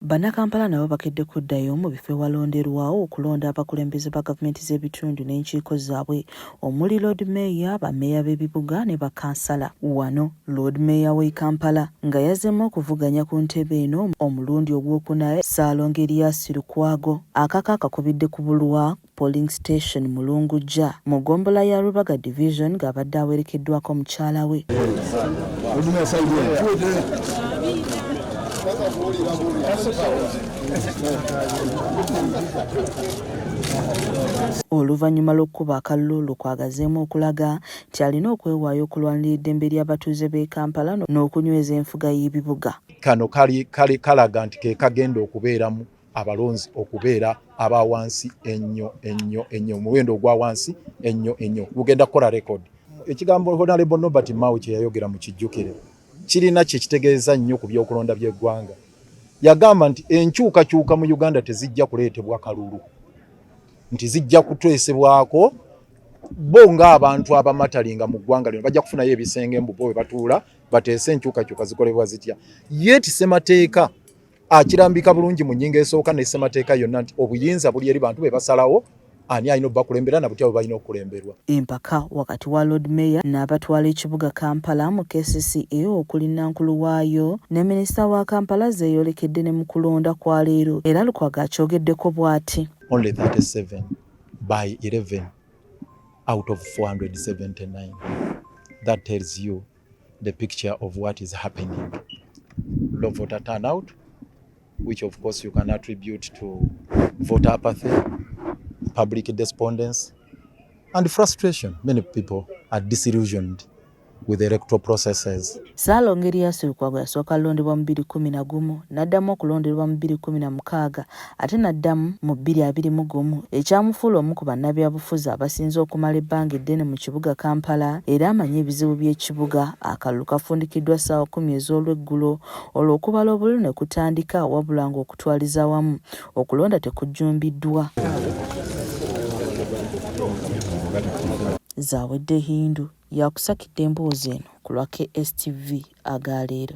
Bannakampala nabo bakedde kuddayo mu bifo ewalonderwawo okulonda abakulembeze ba gavumenti z'ebitundu n'enkiiko zaabwe omuli Lord Mayor, bammeeya b'ebibuga ne bakansala. Wano Lord Mayor w'e Kampala nga yazzeemu okuvuganya ku ntebe eno omulundi ogwokuna Ssaalongo Erias Lukwago akaka akakubidde ku Bulwa Polling Station mu Lungujja mu ggombolola ya Rubaga Division ng'abadde awerekeddwako mukyala we. Oluvannyuma lw'okukuba akalulu, Lukwago azzeemu okulaga nti alina okwewaayo okulwanirira eddembe ly'abatuuze b'e Kampala n'okunyweza enfuga y'ebibuga. Kano kali kali kalaga nti ke kagenda okubeeramu abalonzi okubeera aba wansi ennyo ennyo ennyo, omuwendo ogwa wansi ennyo ennyo gugenda kukola record. Ekigambo Honorable Norbert Mao kye yayogera mu kijjukire kirina kye kitegeeza nnyo ku by'okulonda by'eggwanga. Yagamba nti enkyukakyuka mu Uganda tezijja kuleetebwa kalulu, nti zijja kuteesebwako bo ng'abantu abamatalinga mu ggwanga lino bajja kufunayo ebisenge mbu bo bwe batuula bateese enkyukakyuka zikolebwa zitya. Yet ssemateeka akirambika bulungi mu nnyingo esooka ne ssemateeka yonna nti obuyinza buli eri bantu be basalawo ani alina obubakulembera na butya bwe balina okukulemberwa. Empaka wakati wa Lord Mayor n'abatwala ekibuga Kampala mu KCCA okuli Nankulu waayo ne minisita wa Kampala zeeyolekedde ne mu kulonda kwa leero era Lukwago akyogeddeko bw'ati. Only 37 by 11 out of 479. That tells you the picture of what is happening. Low voter turnout, which of course you can attribute to voter apathy, public despondence, and frustration. Many people are disillusioned with electoral processes. Ssaalongo Erias Lukwago yasooka alondebwa mu 2011, n'addamu okulonderwa mu 2016 ate n'addamu mu 2021 ekyamufuula omu ku bannabyabufuzi abasinze okumala ebbanga eddene mu kibuga Kampala era amanyi ebizibu by'ekibuga. Akalulu kafundikiddwa ssaawa kkumi ez'olweggulo olwo okubala obululu ne kutandika wabula ng'okutwaliza awamu okulonda tekujjumbiddwa. Zawedde Hindu y'akusakidde emboozi eno ku lwa KSTV aga leero.